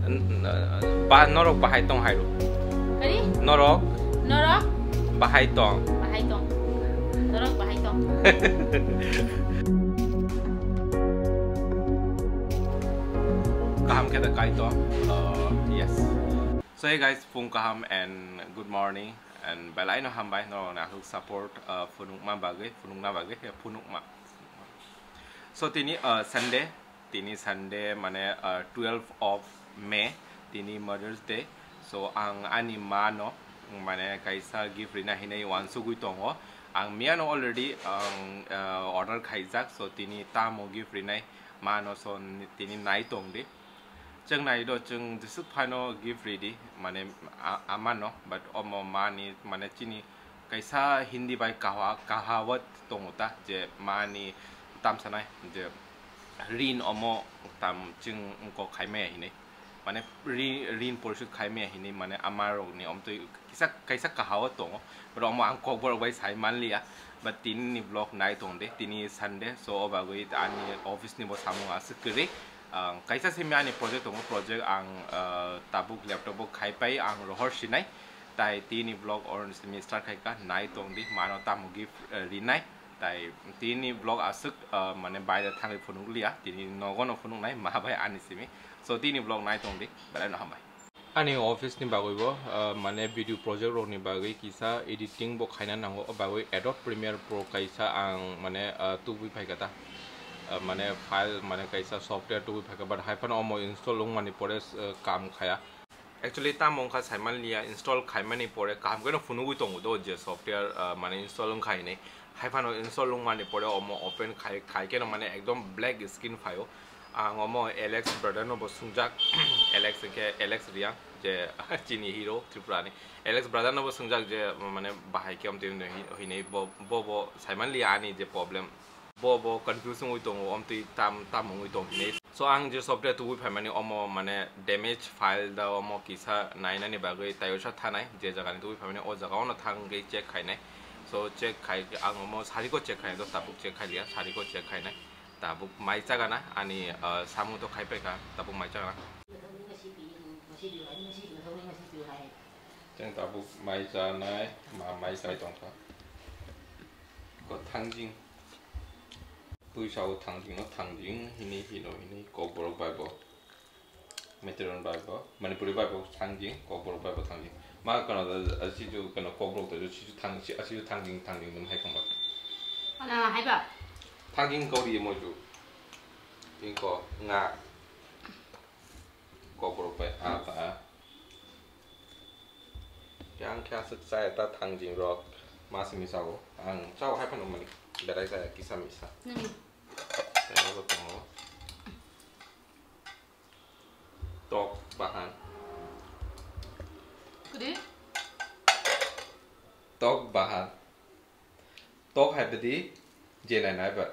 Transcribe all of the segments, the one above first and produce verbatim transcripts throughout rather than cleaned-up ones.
Ba norok bahai tong hai ro? Kari? Norok Norok bahai tong. Bahai tong. Norok bahai tong. Kaham khe da kai tong. Uh, yes. So hey guys, phung kaham and good morning and belai no hambai norok ni aswk support, uh, phunukma bagwi, phunukna bagwi, ya, phunukma. So tini, uh, Sunday, tini Sunday mane, uh, twelve of May, tini Mother's Day. So ang ani ma no mane kaisa gift rina hinwi uansugwi tongo. Ang miya no already ang, uh, order khaijak, so tini tamo gift rinai ma no, so tini nai tong di. Chwng nai do, chwng jeswk phano gift ridi, mane a-, ama no, but omo mani, mane chini kaisa Hindi bai kaha-, kahawat tongo ta, je mani tamsanai, je rin omo tam chwng wngkok khaimaya hinwi, mane ri-, rin porishod khaimaya hinwi, mane ama rokni omtwi kisa, kaisa kahawat tongo, but omo ang kokborok bai sai manliya, but tini ni vlog nai tong de, tini Sunday, so o bagwi ani office ni bo samung aswk kwrwi. Ang kaisa simi ani project tongo, project ang, ah, tabuk laptop o khai pai ang rohor sinai, tai tini vlog or simi start khai ka nai tong di, mano tamo gift, eh, rinai, tai tini vlog aswk, ah, mane baire thangwi phunuk liya, tini nogo no phunuk nai ma bai ani simi, so tini vlog nai tong di, belai no hambai. Ani office ni bagwi bo, ah, mane video project rok ni bagwi kisa editing bo khaina nango, o bagwi Adobe Premiere Pro kaisa ang mane, ah, tubui phaikha ta. Ah, mane file mane kaisa software tubui phaikha, but hai phano omo install wngmani pore, ah, kam khaya. Actually tamo wngkha saimanliya, install khaimani pore kaham kheno phunugwi tongo do je software, ah, mane install wngkha hinwi. Hai phano install wngmani pore omo open khai, khai khe no mane ekdom black screen phaio. Ang omo Alex brother no bo swngjak, Alex hwnkhe Alex Riang je chini hero Tripura ni. Alex brother no bo swngjak je mane bahai khe amtwi hinwi bo, bo, bo saimanliya ani je problem. Bo, bo confuse wngwi tongo, amtwi tam, tam wngwi tong hinwi. So ang je software tubui phaimani omo mane damage file da omo kisa nainani bagwi taiosa thanai je jagani tubui phaimani o jaga ono thangwi check khainai. So check khai, ang omo sariko check khai do, tabuk check khai liya, sariko check khainai. Tabuk mai chagana ani, ah, samung to khai paikha, tabuk mai chagana. Teng tabuk mai chanai, ma mai chai tongkha. Ko thangjing. Puisa o thangjing no thangjing, hini hino hini kokborok bai bo. Meteron bai bo, Manipuri bai bo thangjing, kokborok bai bo thangjing. Ma kano da, a, situ kano kokborok da, situ thang, si, a, situ thangjing, thangjing dum hai kongba. Ana, hai ba? Thangjing kau di moju. Ingko, nga. Kokborok bai, a, ta, a. Yang khe aswk chaya ta thangjing rok. Ma simi sao. Ang chao hai phano mani. Berai chaya kisa misa. Nini. Tei bo tongo. Tok bahan. Kudi? Tok bahan. Tok hai bwdi je nai nai ba.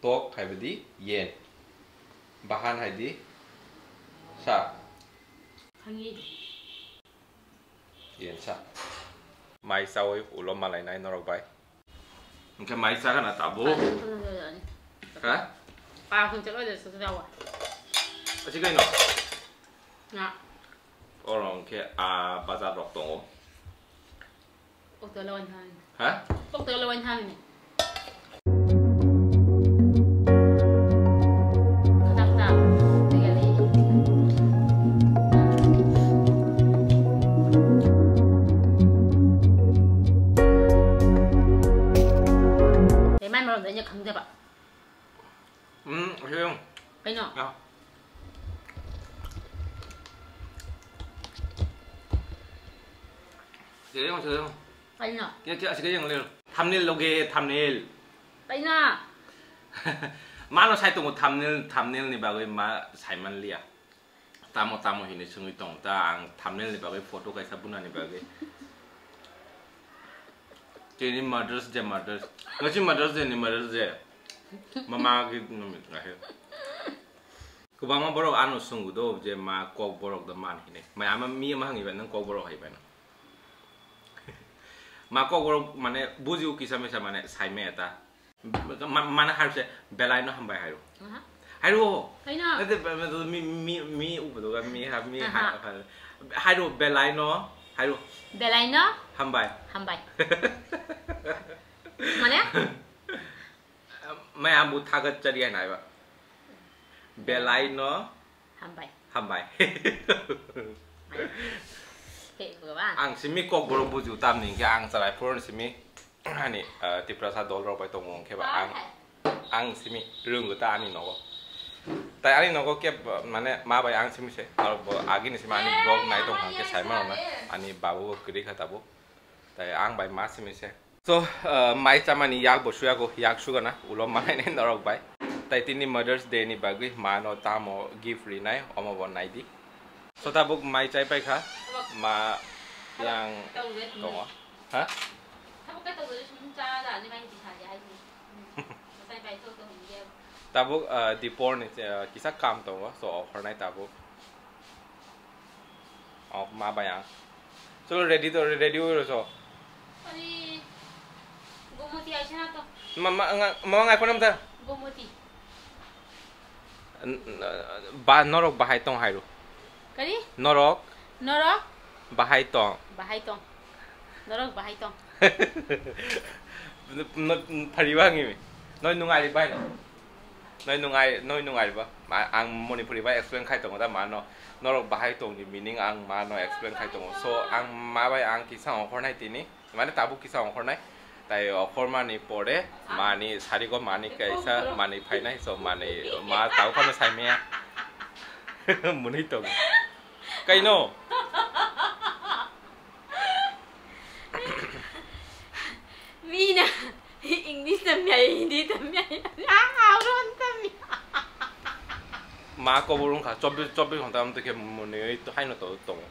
Tok hai bwdi yen. Bahan hai di sa. Hangi. Yen sa. Mai sawi ulo malai nai norok bai. Hingke mai sa gana tabuk. Ha? Ah, hingke lo de sa sa wa. Asi kai no? Na. Oro hingke a bazar rok tongo. Okto lo wan han. Ha? Okto lo wan han ni. Kata kata. Tiga ni. Eman malam banyak kamu dapat. Hmm, oke dong. Kaino? Ya. Sige dong, sige dong. Kaino? Kaya, kaya, sige dong, lel. Thumbnail loge, thumbnail. Kaino? Mano sai tongo thumbnail, thumbnail ni bagwi ma sai man liya. Tamo tamo hinwi swngwi tong ta, ang thumbnail ni bagwi photo kaisa bunani bagwi. Tini Mother's Day, Mother's. Ngachi Mother's Day ni Mother's Day. Mama gi numi ngahe. Kwbangma borok ano swngwi do je ma kok borok da man hinwi. Mai ama mi ma hangi ba nang kok borok hai ba nang. Ma kok borok mane bujiu kisa misa mane sai me ta. Ma-, mana harse belai no hambai hairo. Aha. Hairo. Kaino? Ate ba, ba, mi, mi, mi, ubo doga, mi, ha, mi, ha, Aha. ha. Hairo, belai no. Hairo. Belai no. Hambai. Hambai. Mane? Mai ambu thagat chari hai nai ba. Belai no. Hambai. Hambai. Hai. Hei, Bhagwan. Ang simi kok borok buju tamni hingke ang chwrai phuru simi. Ani, ah, Tiprasa dol rok bai tongo hingke ba ang, ang simi rwngo ta ani nogo. Tai ani nogo ke, ba, mane ma bai ang simi se, norok bo agini simi ani vlog nai tong hingke sai mano na, ani babu bo kwrwi kha tabuk. Tai ang bai ma simi se. So, ah, mai chamani yak bo suyago, yak sugana, ulo manai nai norok bai. Tai tini Mother's Day ni bagwi ma no tamo gift rinai, omo bo nai di. So tabuk mai chai pai kha, ma yang tongo. Ha? Tabuk, ah, Dipor ni, ah, kisa kam tongo, so okhornai tabuk. Ok, ma bai ang. Cholo, ready to, ready oi rw so. Ma, ma, nga, ma, ngai phone ta? N-, n-, ba, norok bahai tong hai ro. Kari? Norok. Norok? Bahai tong. Bahai tong. Norok bahai tong. No, no, phari ba ngi mi. Noi nung ari bai no. Noi nung ari, noi nung ari ba. Ma, ang Manipuri bai explain khai tongo da ma no. Norok bahai tong ni meaning ang ma no explain khai tongo. So, ang ma bai ang kisa ongkhor nai tini. Mane tabuk kisa ongkhornai. Tai okhormani pore mani sarigo mani kaisa mani phainai, so mani ma tabuk phano saimaya. Mwnwi tongo. Kaino? Mina, English tam ya, Hindi tam ya, ang auron tam ya. Ma kobor wngkha, chobbish, chobbish ghonta amtwi khe mwnwi haino to tongo.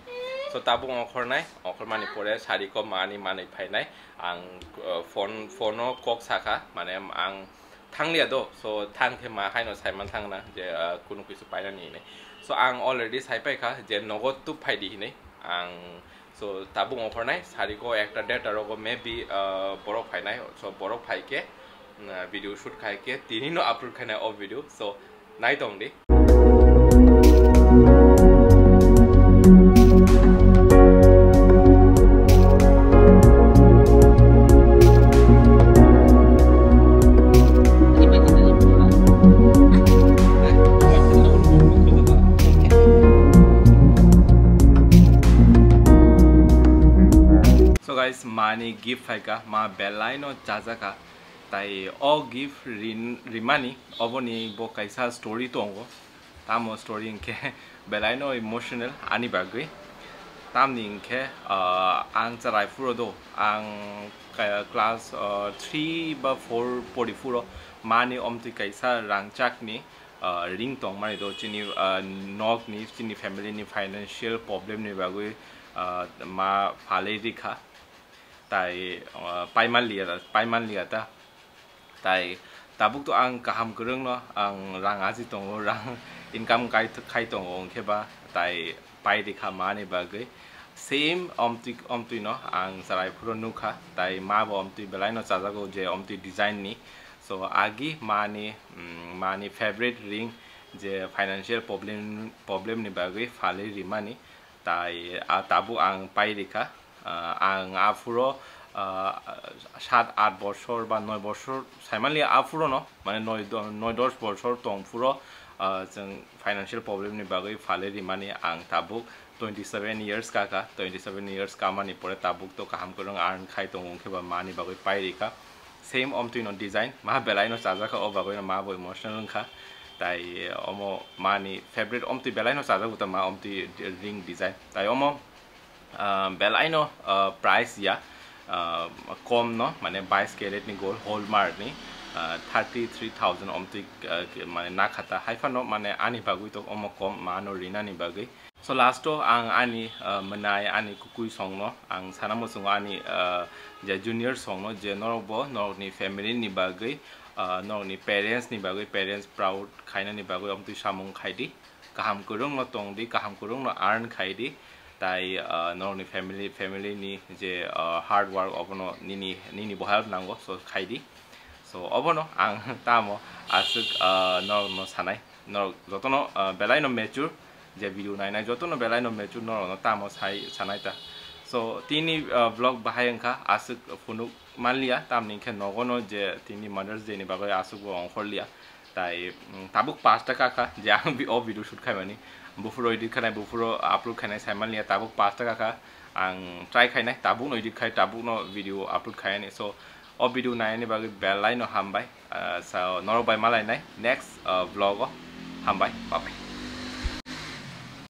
So tabuk ongkhornai, ongkhormani pore sari ko mani manwi phainai. Ang, uh, phone, phone o kok sakha, mane ang thangliya do, so thang khe ma haino saiman thangna je, uh, kunu kisu painani hinwi. So ang already saipaikha je nogo tubphaidi hinwi. Ang, so tabuk ongkhornai, sari ko ekta date rogo maybe, uh, borok phainai, so borok phaikhe, uh, video shoot khaikhe, tini no upload khainai o video, so nai tong di. So guys, mani gift phaika, ma belai no chajaka. Tai o gift rin-, rimani, oboni bo kaisa story tongo. Tamo story hinkhe belaino emotional ani bagwi. Tamni hinkhe, ah, ang chwrai phuru do, ang ka-, class, ah, three ba four pori phuru mani omtwi kaisa rangchakni, ah, ring tongmani do chini, ah, nokni, chini family ni financial problem ni bagwi, ah, ma phalwi rikha. Tai, ah, paimanliya, paimanliya ta. Tai tabuk to ang kaham kwrwngno ang rang aji tongo, rang income kai, khai tongo, hwnkhe ba tai pai rikha mani bagwi. Same omtwi, omtwino ang chwrai phuru nukha, tai ma bo omtwi belaino chajago je omtwi design ni. So agi mani, mm, mani favorite ring je financial problem, problem ni bagwi phalwi rimani. Tai, ah, tabuk ang pai rikha. Ah, ang aphuro, ah, sat aath bochor ba noi bochor saimanliya aphuro no, mane noi do-, noi dos bochor tong phuro, ah, chwng financial problem ni bagwi phalwi rimani ang tabuk twenty seven years kaka, twenty seven years kamani pore tabuk to kaham kwrwng earn khai tongo, hwnkhe ba mani bagwi pai rikha. Same omtwi no design, ma belai no chajakha, o bagwi no ma bo emotional wngkha. Tai omo mani favorite omtwi belai no chajago ta ma omtwi ring design. Tai omo, ah, belai no, ah, price ya, ah, kom no, mane bais carat ni gold hallmark ni, ah, thirty three thousand omtwi, ah, ke-, mane nakhata. Haiphano mane ani bagwi to omo kom ma no rinani bagwi. So last o ang ani, ah, mwnai ani kukui songno ang sana muchungo ani, ah, je junior songno je norok bo norokni family ni bagwi, ah, norokni parents ni bagwi, parents proud khainani bagwi omtwi samung khaidi, kaham kwrwngno tongdi, kaham kwrwngno earn khaidi, tai, ah, norokni family, family ni je, ah, hard work obono nini, nini bo help nango, so khaidi. So obono ang tamo aswk, ah, norokno sanai. Norok jotono, ah, belai no mature, je video nainai jotono belai no mature, norok no tamo sai sanai ta. So tini, ah, vlog bahai wngkha, aswk phunuk manliya, tamni khe nogo no je tini Mother's Day ni bagwi aswk bo ongkhorliya. Tai, mm, tabuk pasta kakha je ang bi-, o video shoot khaimani, buphuro edit khainai, buphuro upload khainai sai manliya, tabuk pasta kakha. Ang try khainai, tabuk no edit khai, tabuk no video upload khainai. So o video nainani bagwi belai no hambai. Ah, so norok bai malainai next, ah, vlog o. Hambai, bye bye.